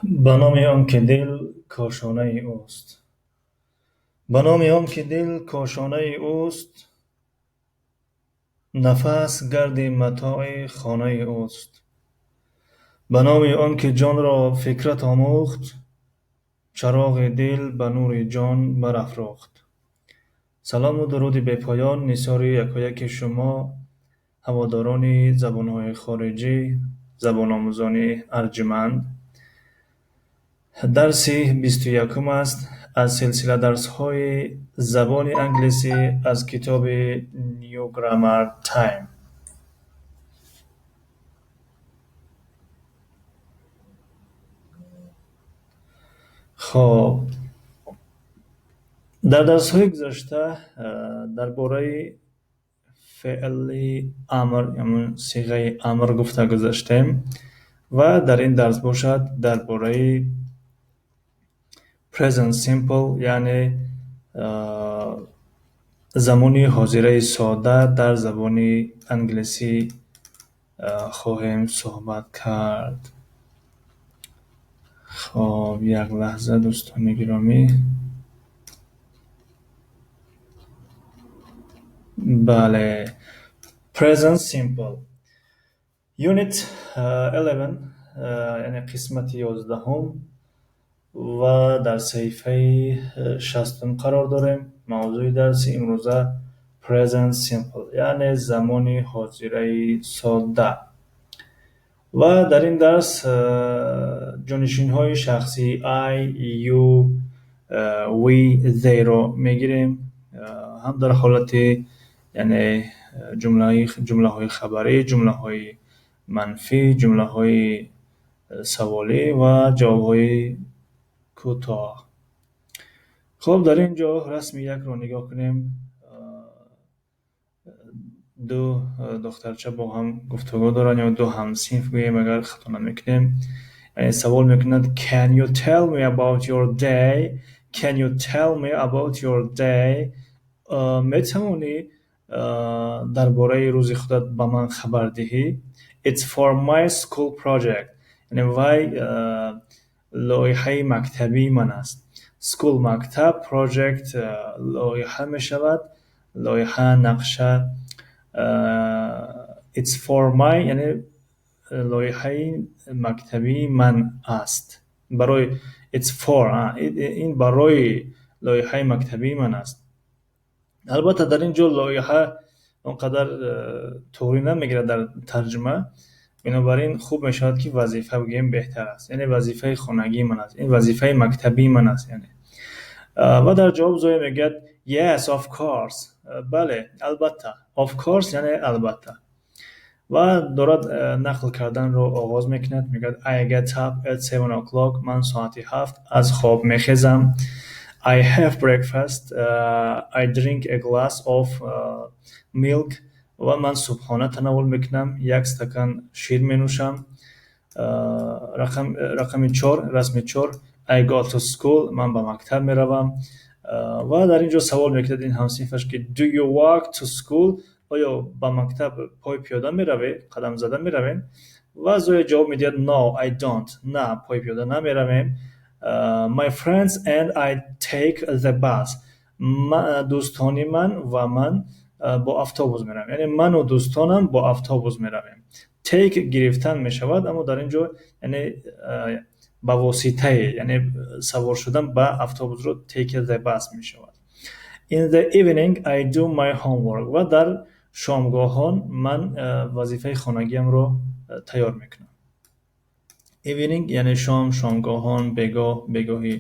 Ба номи он ки дил кошонаи ӯст. Ба номи он ки дил кошонаи ӯст, нафас гарди матои хонаи ӯст. Ба номи он ки ҷонро фикрат омӯхт, чароғи дил ба нури ҷон барафрӯхт. Салому дуруди бепоён нисори якояки шумо, ҳаводорони забонҳои хориҷӣ, забономӯзони арҷманд. Дарси 21-ум аст аз силсила дарсҳои забони англисӣ аз китоби New Grammar Time. Хоб, дар дарсҳои гузашта дар бораи феъли амр, ҳамун сиғаи амр гуфта гузаштем ва дар ин дарс бошад дар бораи present simple, яъне замони ҳозираи сода дар забони англисӣ хоҳем суҳбат кард. Хоб, як лаҳза, дӯстони гиромӣ. Бале, present simple. Unit 11, яъне қисмати 11-ум ва дар саҳифаи 60-ум қарор дорем. Мавзӯи дарси имрӯза present simple, яъне замони ҳозираи содда. Ва дар ин дарс ҷонишинҳои шахсии I, you, we, they-ро мегирем, ҳам дар ҳолати, яъне ҷумлаҳои хабарӣ, ҷумлаҳои манфӣ, ҷумлаҳои саволӣ ва ҷавобҳои кӯтоҳ. Хуб, дар ин ҷо расми якро нигоҳ кунем. Ду духтарча бо ҳам гуфтугӯ доранд ё ду ҳамсинф гӯем, агар хато намекунем. Савол мекунад: "Can you tell me about your day? Can you tell me about your day?" Метавонӣ дар бораи рӯзи худат ба ман хабар диҳӣ? It's for my school project. Яъне вай лоиҳаи мактабии ман аст. School мактаб, project лоиҳа мешавад, лоиҳа, нақша. It's for my, яъне лоиҳаи мактабии ман аст. Барои, it's for, ин барои лоиҳаи мактабии ман аст. Албатта, дар ин ҷо лоиҳа он қадар туғрӣ намегирад дар тарҷума, бинобар ин хуб мешавад, ки вазифа бигӯем беҳтар аст. Яъне вазифаи хонагии ман аст, ин вазифаи мактабии ман аст. Яъне ва дар ҷавоб Зоя мегӯяд: "Yes, of course." Бале, албатта. Of course яъне албатта. Ва дорад нақл карданро оғоз мекунад, мегӯяд: "I get up at 7 o'clock." Ман соати 7 аз хоб мехезам. I have breakfast. I drink a glass of milk. Ва ман субҳона тановул мекунам, як стакан шир менӯшам. Рақами чор, расми чор: I go to school. Ман ба мактаб меравам. Ва дар ин ҷо савол мекунад ин ҳамсинфаш, ки "Do you walk to school?" Оё ба мактаб пой пиёда меравед, қадам зада меравем? Ва Зоя ҷавоб медиҳад: "No, I don't." На, пой пиёда намеравем. My friends and I take the bus. Дӯстони ман ва ман бо автобус меравем, яъне ману дӯстонам бо автобус меравем. Take гирифтан мешавад, аммо дар ин ҷо яъне ба воситае, яъне савор шудан ба автобусро take the bus мешавад. In the evening I do my homework. Ва дар шомгоҳон ман вазифаи хонагиамро тайёр мекунам. Evening яъне шом, шомгоҳон, бегоҳ, бегоҳӣ.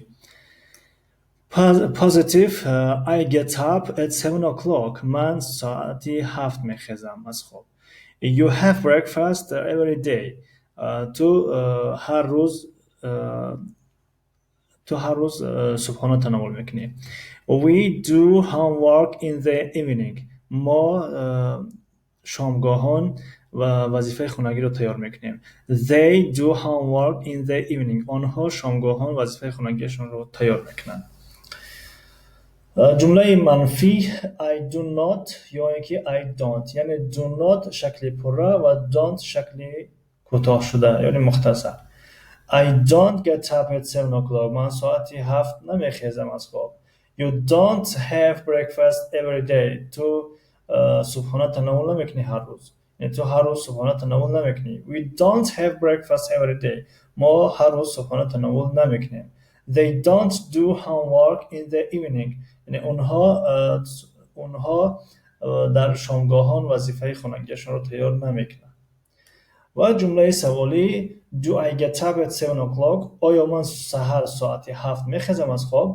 Positive: I get up at 7 o'clock. Ман соати 7 мехезам аз хоб. You have breakfast every day. Ту ҳар рӯз субҳона тановул мекунӣ. We do homework in the evening. Мо шомгоҳон ва вазифаи хонагиро тайёр мекунем. They do homework in the evening. Онҳо шомгоҳон вазифаи хонагиашонро тайёр мекунанд. Ҷумлаи манфӣ: I do not ё ин ки I don't, яъне do not шакли пурра ва don't шакли кӯтоҳшуда, яъне мухтасар. I don't get up at 7 o'clock. Ман соати 7 намехезам аз хоб. You don't have breakfast every day. Ту субҳона тановул намекунӣ ҳар рӯз, яъне ту ҳар рӯз субҳона тановул намекунӣ. We don't have breakfast every day. Мо ҳар рӯз субҳона тановул намекунем. They don't do homework in the evening. Яъне онҳо дар шомгоҳон вазифаи хонагиашонро тайёр намекунанд. Ва ҷумлаи саволӣ: Do I get up at 7 o'clock? Оё ман саҳар соати 7 мехезам аз хоб?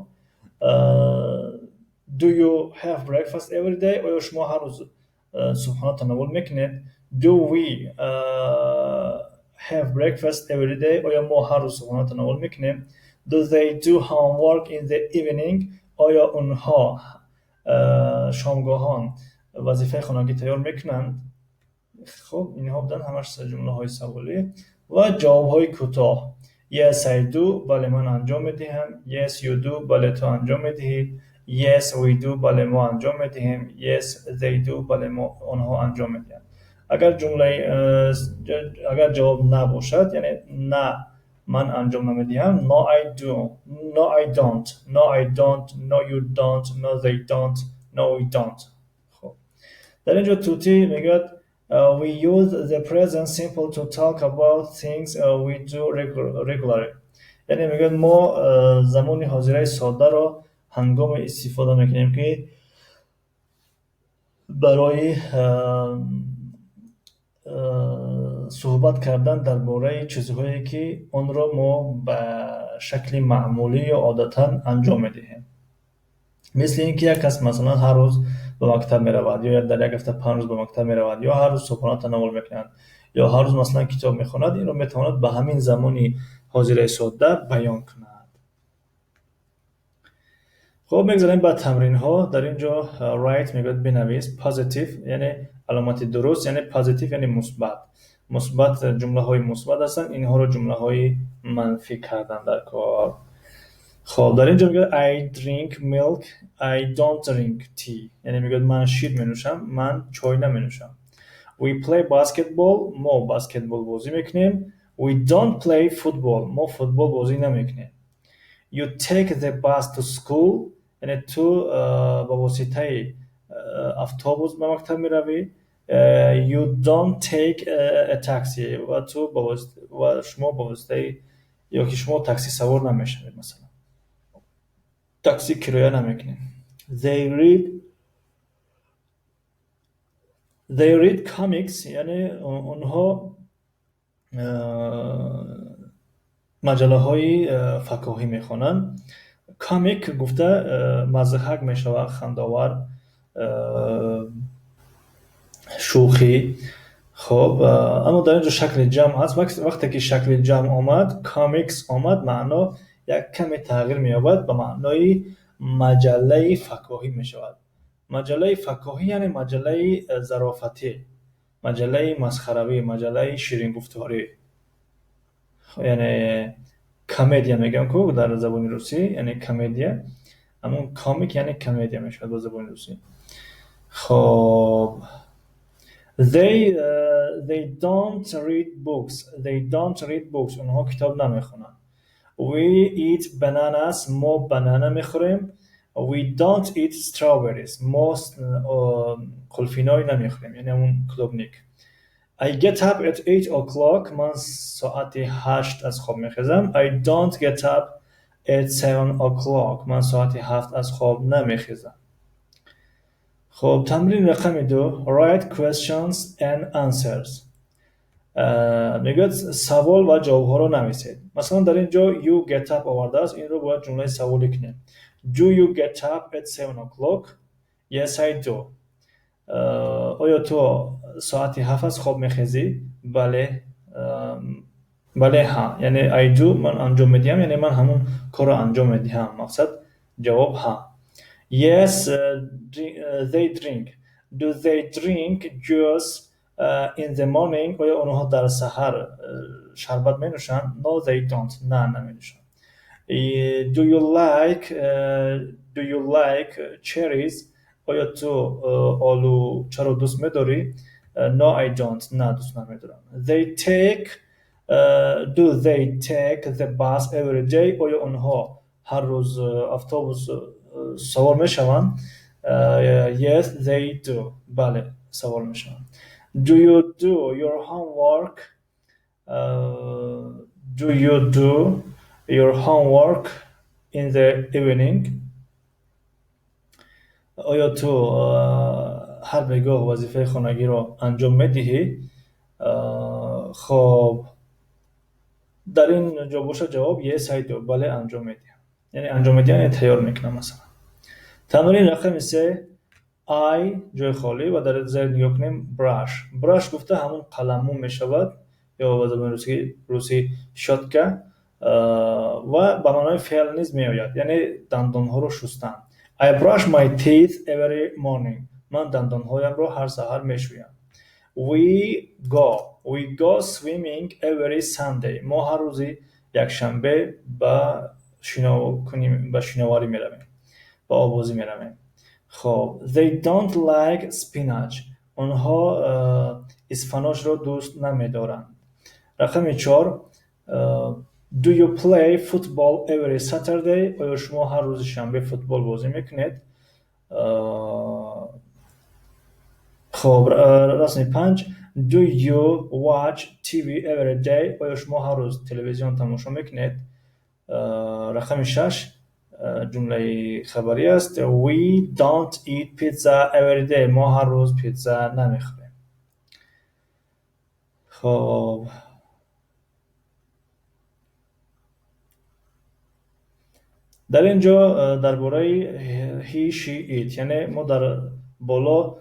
Do you have breakfast every day? Оё шумо ҳар рӯз субҳона тановул мекунед? Do we have breakfast every day? Оё мо ҳар рӯз субҳона тановул мекунем? Do they do homework in the evening? Оё онҳо шомгоҳон вазифаи хонагӣ тайёр мекунанд? Хуб, инҳо буданд ҳамаш ҷумлаҳои саволӣ. Ва ҷавобҳои кӯтоҳ: Yes, I do. Бале, ман анҷом медиҳам. Yes, you do. Бале, ту анҷом медиҳӣ. Yes, we do. Бале, мо анҷом медиҳем. Yes, they do. Бале, мо онҳо анҷом медиҳанд. Агар ҷумлаи агар ҷавоб набошад, яъне на, ман анҷом намедиҳам: No, I do, no, I don't, no, I don't, no, you don't, no, they don't, no, we don't. Хуб, дар ин ҷо тӯтӣ мегӯяд: We use the present simple to talk about things we do regularly. Яъне мегӯяд, мо замони ҳозираи содаро ҳангоме истифода мекунем, ки барои суҳбат кардан дар бораи чизҳое, ки онро мо ба шакли маъмулӣ ё одатан анҷом медиҳем. Мисли ин ки як кас, масалан, ҳар рӯз ба мактаб меравад ё дар як ҳафта 5 рӯз ба мактаб меравад, ё ҳар рӯз субҳона тановул мекунад, ё ҳар рӯз, масалан, китоб мехонад. Инро метавонад ба ҳамин замони ҳозираи содда баён кунад. Хуб, мегзарем ба тамринҳо. Дар ин ҷо write мегӯяд, бинавис. Positive, яъне аломати дуруст, яъне positive, яъне мусбат. Мусбат, ҷумлаҳои мусбат ҳастанд, инҳоро ҷумлаҳои манфӣ кардан дар кор. Хоб, дар ин ҷо мегӯяд: I drink milk, I don't drink tea. Яъне мегӯяд, ман шир менӯшам, ман чой наменӯшам. We play basketball. Мо баскетбол бозӣ мекунем. We don't play football. Мо футбол бозӣ намекунем. You take the bus to school. Яъне ту ба воситаи автобус ба мактаб меравӣ. You don't take a taxi. Ва ту ва шумо ба воситаи ё ки шумо таксӣ савор намешавед, масалан, таксӣ кироя намекунед. They read comics. Яъне онҳо маҷаллаҳои факоҳӣ мехонанд. Comic гуфта мазҳак мешавад, хандаовар, шӯхӣ. Хоб, аммо дар ин ҷо шакли ҷамъ аст. Вақте ки шакли ҷамъ омад, comics омад, маъно як каме тағйир меёбад, ба маънои маҷаллаи факоҳӣ мешавад. Маҷаллаи факоҳӣ, яъне маҷаллаи зарофатӣ, маҷаллаи масхаравӣ, маҷаллаи ширингуфторӣ, яъне комедия мегӯям ку дар забони русӣ, яъне комедия. Ҳамон comic, яъне комедия мешавад ба забони русӣ. Хоб, they don't read books. They don't read books. Онҳо китоб намехонанд. We eat bananas. Мо банана мехӯрем. We don't eat strawberries. Мо қулфиной намехӯрем, яъне ҳамон клубника. I get up at 8 o'clock. Ман соати 8 аз хоб мехезам. I don't get up at 7 o'clock. Ман соати 7 аз хоб намехезам. Хуб, тамрини рақами 2: Write questions and answers. Мегӯяд, савол ва ҷавобҳоро нависед. Масалан, дар ин ҷо you get up овардааст, инро бояд ҷумлаи саволӣ кунем. Do you get up at 7 o'clock? Yes, I do. Оё ту соати 7 аз хоб мехезӣ? Бале, бале, ҳа. Яъне I do, ман анҷом медиҳам, яъне ман ҳамон корро анҷом медиҳам. Мақсад, ҷавоб ҳа. Yes, they drink. Do they drink juice in the morning? Оё онҳо дар саҳар шарбат менӯшанд? No, they don't. На, наменӯшанд. Do you like cherries? Оё ту олучаро дӯст медорӣ? No, I don't. На, дӯст намедорам. They take Do they take the bus every day? Оё онҳо ҳар рӯз автобус савор мешаванд? Yes, they do. Бале, савор мешаванд. Do you do your homework? Do you do your homework in the evening? Оё ту ҳар бегоҳ вазифаи хонагиро анҷом медиҳӣ? Хоб, дар ин ҷо бошад ҷавоб yes, I do. Бале, анҷом медиҳам. Яъне анҷом медиҳам, яъне тайёр мекунам, масалан. Тамрини рақами 3. I ҷои холӣ ва дар зер нигоҳ кунем, brush. Brush гуфта ҳамон қаламмӯ мешавад ё ба забони русӣ щётка ва ба маънои феъл низ меояд, яъне дандонҳоро шустан. I brush my teeth every morning. Ман дандонҳоямро ҳар саҳар мешӯям. We go swimming every Sunday. Мо ҳар рӯзи якшанбе ба шиноварӣ меравем, ба оббозӣ меравем. Хоб, they don't like spinach. Онҳо исфаночро дӯст намедоранд. Рақами 4. Do you play football every Saturday? Оё шумо ҳар рӯзи шанбе футбол бозӣ мекунед? Хоб, расми 5. Do you watch TV every day? Оё шумо ҳар рӯз телевизион тамошо мекунед? Рақами 6 ҷумлаи хабарӣ аст. We don't eat pizza every day. Мо ҳар рӯз питса намехӯрем. Хоб, дар ин ҷо дар бораи he, she, it, яъне мо дар боло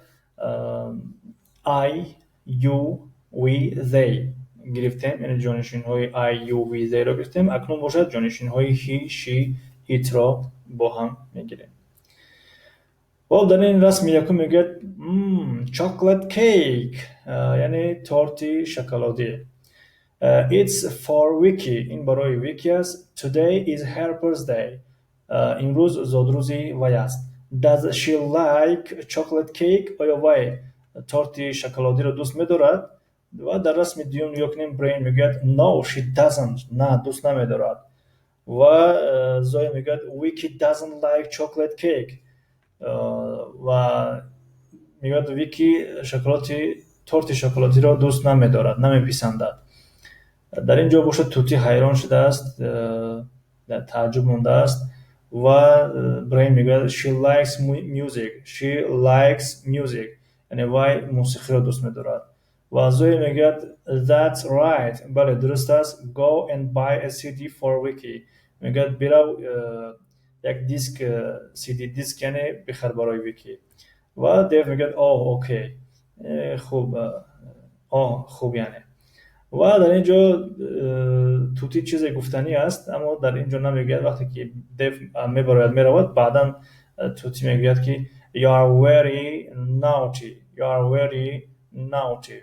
I, you, we, they гирифтем, яъне ҷонишинҳои I, you, we, they ро гирифтем. Акнун бошад ҷонишинҳои he, she, it ро бо ҳам мегирем. Хоб, дар ин расми якум мегӯяд: Chocolate cake, яъне торти шоколадӣ. It's for Vicky. Ин барои Вики аст. Today is her birthday. Имрӯз зодрӯзи вай аст. Does she like chocolate cake? Оё вай торти шоколадиро дӯст медорад? Ва дар расми дуюм нигоҳ кунем, Брейн мегӯяд: No, she doesn't. На, дӯст намедорад. Ва Зоя мегӯяд: Vicky doesn't like chocolate cake. Ва мегӯяд, Вики торти шоколадиро дӯст намедорад, намеписандад. Дар ин ҷо бошад, тӯтӣ ҳайрон шудааст, дар тааҷҷуб мондааст ва Брейн мегӯяд: She likes music. She likes music, яъне вай мусиқиро дӯст медорад. Ва Зоя мегӯяд: That's right. Бале, дуруст аст. Go and buy a CD for Vicky. Мегӯяд, бирав, як диск, CD диск, яъне бихар барои Вики. Ва Дев мегӯяд: Oh, okay. Хуб, оҳ, хуб, яъне. Ва дар ин ҷо тӯтӣ чизе гуфтанӣ аст, аммо дар ин ҷо намегӯяд. Вақте ки Дев мебарояд, меравад, баъдан тӯтӣ мегӯяд, ки you are very naughty, you are very naughty.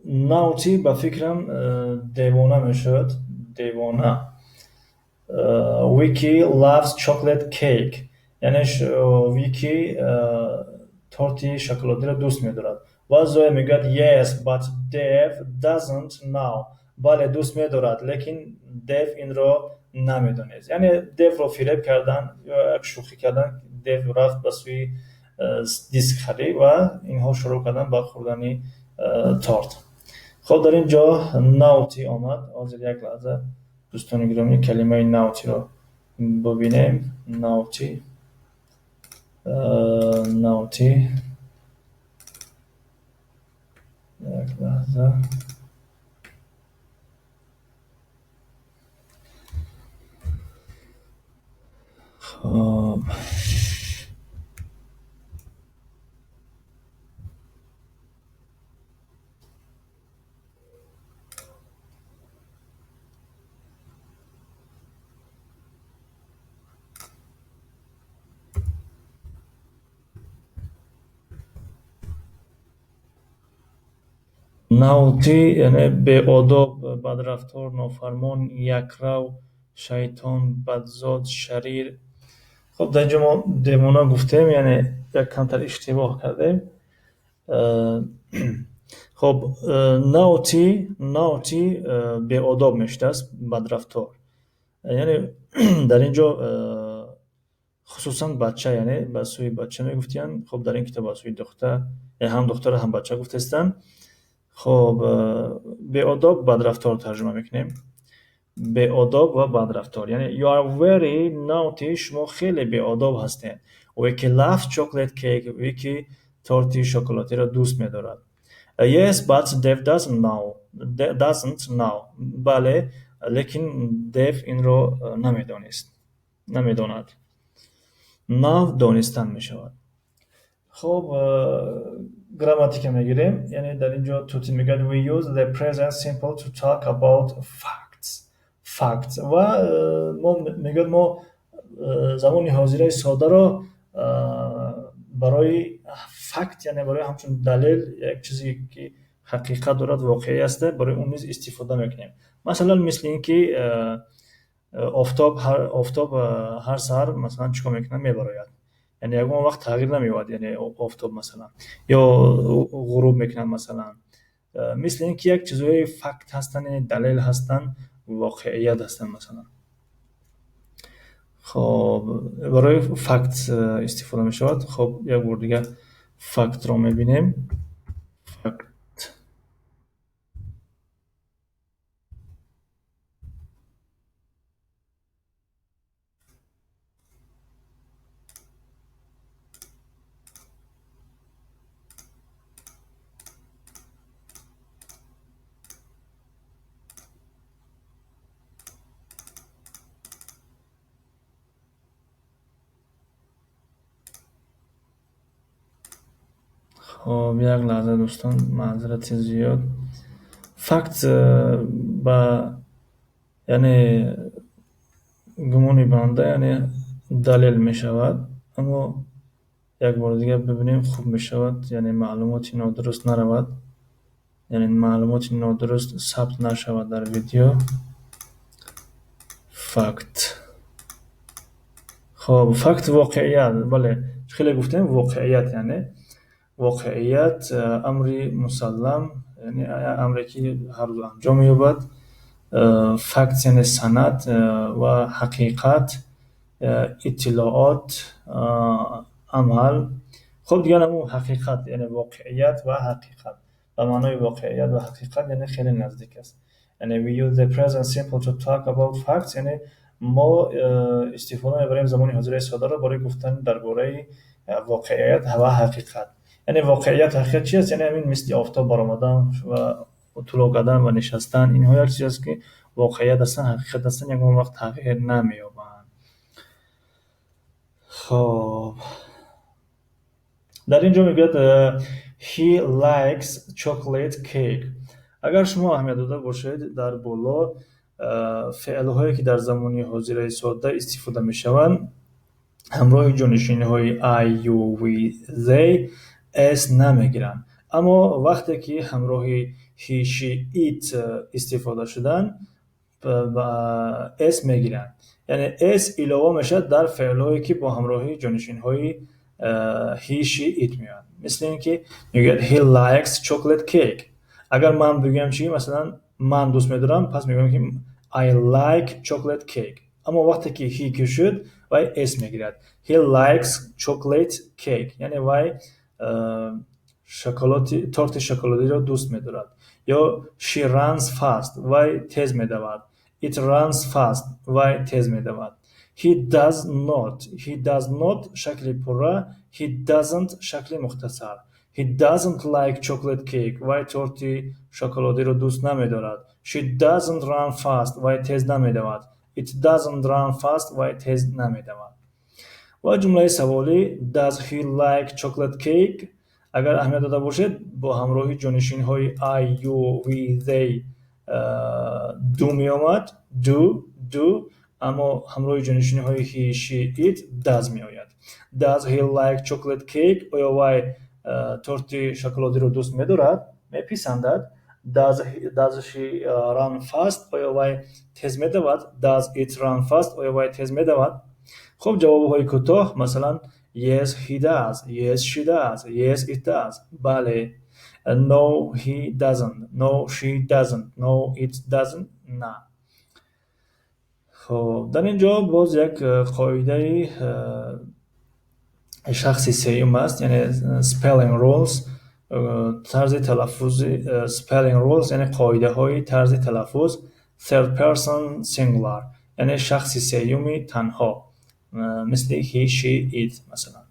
Naughty ба фикрам девона мешавад, девона. Vicky loves chocolate cake, яъне Вики торти шоколадиро дӯст медорад. Ва Зоя мегӯяд: Yes, but Dev doesn't know. Бале, дӯст медорад, лекин Дев инро намедонист. Яъне Девро фиреб кардан ё як шӯхӣ кардан. Дев рафт ба сӯи диск харид ва инҳо шурӯъ карданд ба хӯрдани торт. Хоб, дар ин ҷо naughty омад. Ҳозир, як лаҳза, дӯстони гиромӣ, калимаи naughty ро бубинем. Naughty, naughty, як лаҳза. Хоб, naughty яъне беодоб, бадрафтор, нофармон, якрав, шайтон, бадзод, шарир. Хоб, дар ин ҷо мо девона гуфтем, яъне як камтар иштибоҳ кардем. Хоб, naughty, naughty беодоб мешудааст, бадрафтор. Яъне дар ин ҷо хусусан бача, яъне ба сӯи бача мегуфтиянд. Хоб, дар ин китоб ба сӯи духтар, ҳам духтара, ҳам бача гуфтаистанд. Хоб, беодоб, бадрафтор тарҷума мекунем. Беодоб ва бадрафтор. Яъне you are very naughty, шумо хеле беодоб ҳастед. Vicky loves chocolate cake. Вики торти шоколатиро дӯст медорад. Yes, but Dev doesn't know. Doesn't know. Бале, лекин Дев инро намедонист. Намедонад. Know донистан мешавад. Хоб, грамматика мегирем. Яъне дар ин ҷо Тути мегӯяд: we use the present simple to talk about facts. Facts. Ва мо мегӯяд, мо замони ҳозираи содаро барои факт, яъне барои ҳамчун далел, як чизе ки ҳақиқат дорад, воқеӣ аст, барои он низ истифода мекунем. Масалан, мисли ин ки офтоб ҳар саҳар, масалан, чӣ кор мекунад? Мебарояд. Яъне ягон вақт тағйир намеёбад, яъне офтоб, масалан, ё ғуруб мекунад, масалан. Мисли ин ки як чизҳои факт ҳастанд, яъне далел ҳастанд, воқеият ҳастанд, масалан. Хоб, барои факт истифода мешавад. Хоб, як бор дигар фактро мебинем. Факт. Хоб, як лаҳза, дӯстон, маъзирати зиёд. Факт ба, яъне гумони банда, яъне далел мешавад, аммо як бори дигар бибинем, хуб мешавад, яъне маълумоти нодуруст наравад, яъне маълумоти нодуруст сабт нашавад дар видео. Факт. Хоб, факт воқеият, бале, хеле гуфтем, воқеият, яъне воқеият, амри мусаллам, яъне амре ки ҳар рӯз анҷом меёбад. Факт яъне санад ва ҳақиқат, иттилоот, амал. Хоб, дигар ҳамун ҳақиқат, яъне воқеият ва ҳақиқат. Ба маънои воқеият ва ҳақиқат, яъне хеле наздик аст. Яъне we use the present simple to talk about facts, яъне мо истифода мебарем замони ҳозираи содаро барои гуфтан дар бораи воқеият ва ҳақиқат. Яъне воқеият, ҳақиқат чи аст? Яъне ҳамин мисли офтоб баромадан ва тулӯъ кардан ва нишастан, инҳо як чиз аст ки воқеият ҳастанд, ҳақиқат ҳастанд, ягон вақт тағйир намеёбанд. Хоб, дар ин ҷо мегӯяд: he likes chocolate cake. Агар шумо аҳамият дода бошед, дар боло феълҳое ки дар замони ҳозираи сода истифода мешаванд, ҳамроҳи ҷонишинҳои I, you, we, they s намегиранд. Аммо вақте ки ҳамроҳи he, she, it истифода шуданд, ба s мегиранд. Яъне s илова мешавад дар феълҳое ки бо ҳамроҳии ҷонишинҳои he, she, it меоянд. Мисли ин ки мегӯяд: he likes chocolate cake. Агар ман бигӯям чи, масалан, ман дӯст медорам, пас мегӯям ки I like chocolate cake. Аммо вақте ки he ки шуд, вай s мегирад. He likes chocolate cake. Яъне вай шоколади, торти шоколадиро дӯст медорад. Ё she runs fast. Вай тез медавад. It runs fast. Вай тез медавад. He does not. He does not шакли пурра, he doesn't шакли мухтасар. He doesn't like chocolate cake. Вай торти шоколадиро дӯст намедорад. She doesn't run fast. Вай тез намедавад. It doesn't run fast. Вай тез намедавад. Ва ҷумлаи саволӣ: does he like chocolate cake? Агар аҳамият дода бошед, бо ҳамроҳи ҷонишинҳои I, you, we, they do меомад, do, do, аммо ҳамроҳи ҷонишинҳои he, she, it does меояд. Does he like chocolate cake? Оё вай торти шоколадиро дӯст медорад, меписандад? Does she run fast? Оё вай тез медавад? Does it run fast? Оё вай тез медавад? Хуб, ҷавобҳои кӯтоҳ, масалан, yes, he does, yes, she does, yes, it does. Бале. No, he doesn't. No, she doesn't. No, it doesn't. На. Хуб, дар ин ҷо боз як қоидаи шахси сеюм аст, яъне spelling rules, тарзи талаффузи, spelling rules, яъне қоидаҳои тарзи талаффуз. Third person singular, яъне шахси сеюми танҳо, мисли he, she, it масалан.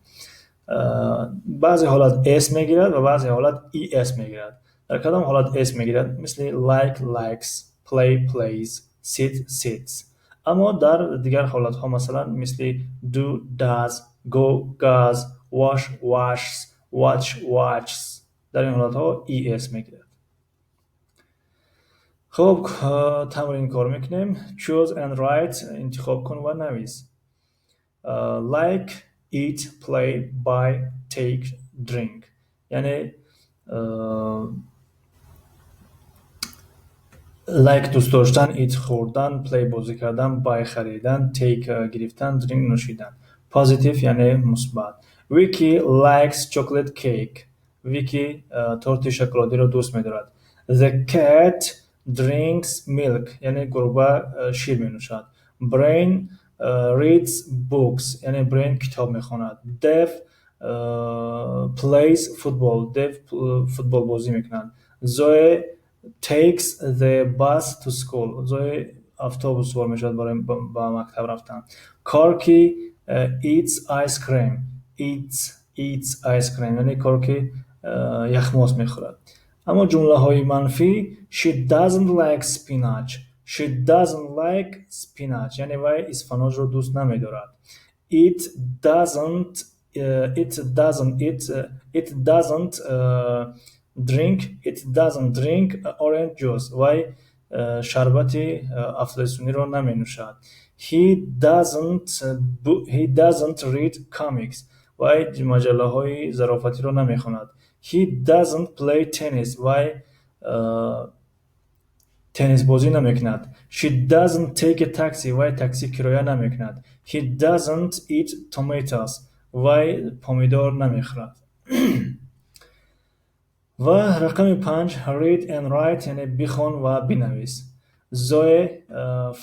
Баъзе ҳолат s мегирад ва баъзе ҳолат es мегирад. Дар кадом ҳолат s мегирад? Мисли like, likes, play, plays, sit, sits. Аммо дар дигар ҳолатҳо, масалан, мисли do, does, go, goes, wash, washes, watch, watches, дар ин ҳолатҳо es мегирад. Хуб, тамрин кор мекунем. Choose and write, интихоб кун ва навис. Like, eat, play, buy, take, drink. Яъне like дӯст доштан, eat хӯрдан, play бозӣ кардан, buy харидан, take гирифтан, drink нӯшидан. Positive, яъне мусбат. Vicky likes chocolate cake. Вики торти шоколадиро дӯст медорад. The cat drinks milk, яъне гурба шир менӯшад. Brain reads books, яъне Brain китоб мехонад. Dev plays football. Dev футбол бозӣ мекунад. Zoe takes the bus to school. Зоe автобус сувор мешавад барои ба мактаб рафтан. Corky eats ice cream. Eats ice cream, яъне Корки яхмоз мехӯрад. Аммо ҷумлаҳои манфӣ: She doesn't like spinach. She doesn't like spinach, яъне вай исфаноҷро дӯст намедорад. It doesn't drink. It doesn't drink orange juice. Вай шарбати афлесуниро наменӯшад. He doesn't read comics. Вай маҷаллаҳои зарофатиро намехонад. He doesn't play tennis. Вай теннисбозӣ намекунад. She doesn't take a taxi. Вай таксӣ кироя намекунад. He doesn't eat tomatoes. Вай помидор намехӯрад. Ва рақами панҷ, read and write, яъне бихон ва бинавис. Zoe,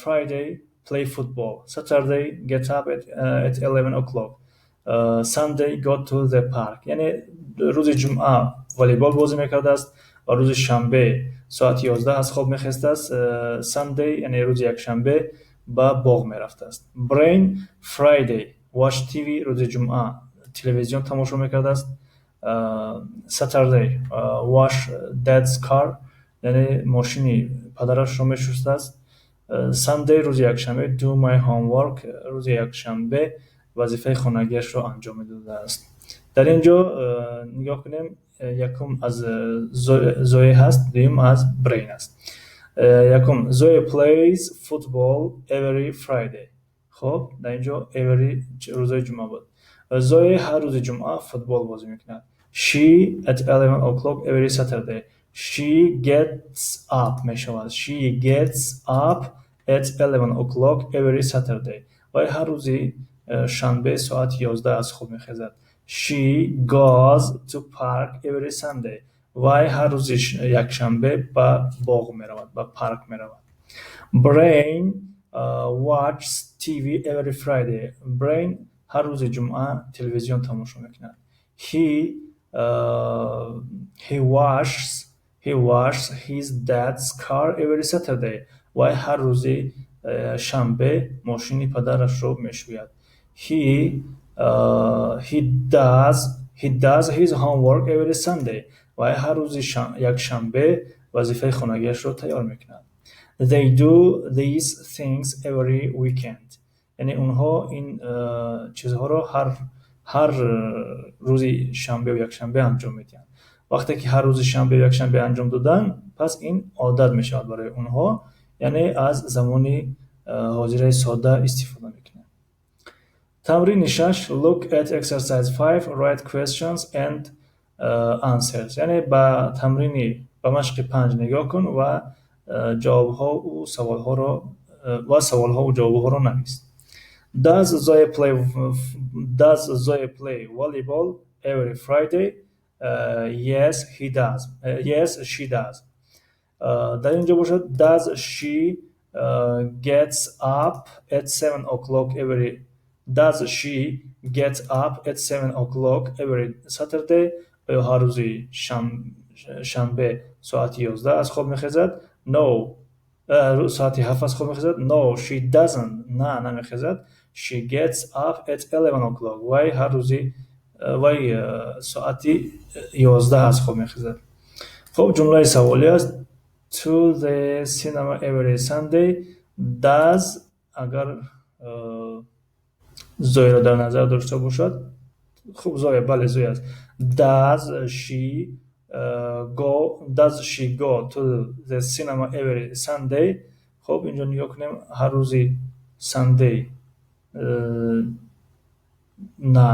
Friday, play football. Saturday, get up at 11 o'clock. Sunday, go to the park. Яъне рӯзи ҷумъа волейбол бозӣ мекардааст ва рӯзи шанбе соати 11 аз хоб мехестааст. Sunday, яъне рӯзи якшанбе, ба боғ мерафтааст. Brain, Friday, watch TV. Рӯзи ҷумъа телевизион тамошо мекардааст. Saturday, wash dad's car, яъне мошини падарашро мешустааст. Sunday, рӯзи якшанбе, do my homework. Рӯзи якшанбе вазифаи хонагиашро анҷом медодааст. Дар ин ҷо нигоҳ кунем: якум аз Зое ҳаст, дуюм аз Брейн аст. Якум: Zoe plays football every Friday. Хуб, дар ин ҷо every рӯзои ҷумъа буд. Зое ҳар рӯзи ҷумъа футбол бозӣ мекунад. She at 11 o'clock every Saturday. She gets up мешавад. She gets up at 11 o'clock every Saturday. Вай ҳар рӯзи шанбе соати 11 аз хоб мехезад. She goes to park every Sunday. Вай ҳар рӯзи якшанбе ба боғ меравад, ба парк меравад. Brain watches TV every Friday. Brain ҳар рӯзи ҷумъа телевизион тамошо мекунад. He washes his dad's car every Saturday. Вай ҳар рӯзи шанбе мошини падарашро мешӯяд. He does his homework every Sunday. Вай ҳар рӯзи якшанбе вазифаи хонагиашро тайёр мекунад. They do these things every weekend. Яъне онҳо ин чизҳоро ҳар рӯзи шанбеу якшанбе анҷом медиҳанд. Вақте ки ҳар рӯзи шанбеу якшанбе анҷом доданд, пас ин одат мешавад барои онҳо, яъне аз замони ҳозираи содда истифода мекунем. Тамрини шаш: Look at exercise 5, write questions and answers. Яъне ба тамрини, ба машқи панҷ нигоҳ кун ва ҷавобҳоу саволҳоро ва саволҳову ҷавобҳоро навис. Does Zoe play volleyball every Friday? Yes, he does. Yes, she does. Дар ин ҷо бошад, does she gets up at 7 o'clock every does she get up at 7 o'clock every Saturday? Оё ҳар рӯзи шанбе соати 11 аз хоб мехезад? No. Соати 7 аз хоб мехезад? No, she doesn't. На, намехезад. She gets up at 11 o'clock. Вай ҳар рӯзи вай соати 11 аз хоб мехезад. Хуб, ҷумлаи саволӣ аст. To the cinema every Sunday. Does агар Зояро дар назар дошта бошад, хуб, Зоя, бале, Зоя аст. Does she go to the cinema every Sunday? Хуб, инҷо нигоҳ кунем, ҳар рӯзи Sunday на,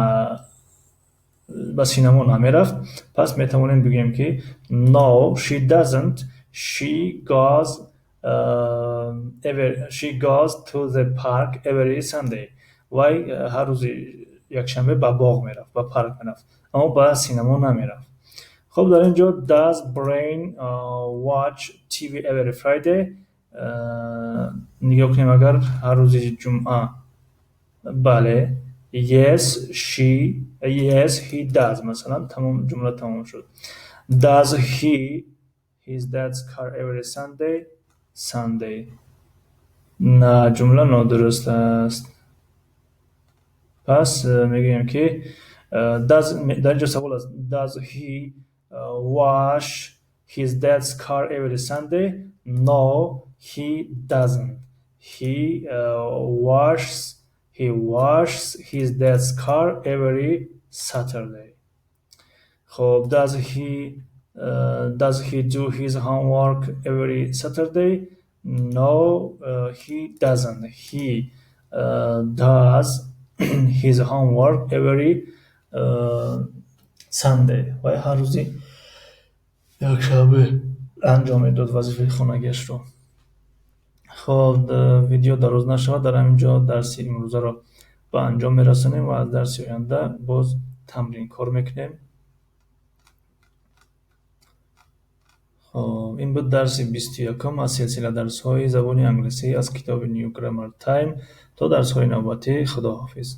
ба синамо намерафт. Пас метавонем бигӯем, ки no, she doesn't. She goes to the park every Sunday. Вай ҳар рӯзи якшанбе ба боғ мерафт, ба парк мерафт, аммо ба синамо намерафт. Хуб, дар ин ҷо does Brain watch TV every Friday? Нигоҳ кунем, агар ҳар рӯзи ҷумъа, бале, yes, he does, масалан, тамом, ҷумла тамом шуд. Does he his dad's car every Sunday? На, ҷумла нодуруст аст. Пас мегӯем, ки does, дар ин ҷо савол аст: does he wash his dad's car every Sunday? No, he doesn't. He washes his dad's car every Saturday. Хуб, does he do his homework every Saturday? No, he doesn't. He does his homework every Sunday. Вай ҳар рӯзи якшанбе анҷом медод вазифаи хонагиашро. Хуб, видео дароз нашавад, дар ҳамин ҷо дарси имрӯзаро ба анҷом мерасонем ва аз дарси оянда боз тамрин кор мекунем. Хуб, ин буд дарси 21-ум аз силсила дарсҳои забони англисӣ аз китоби New Grammar Time. То дарсҳои навбатӣ, худоҳофиз.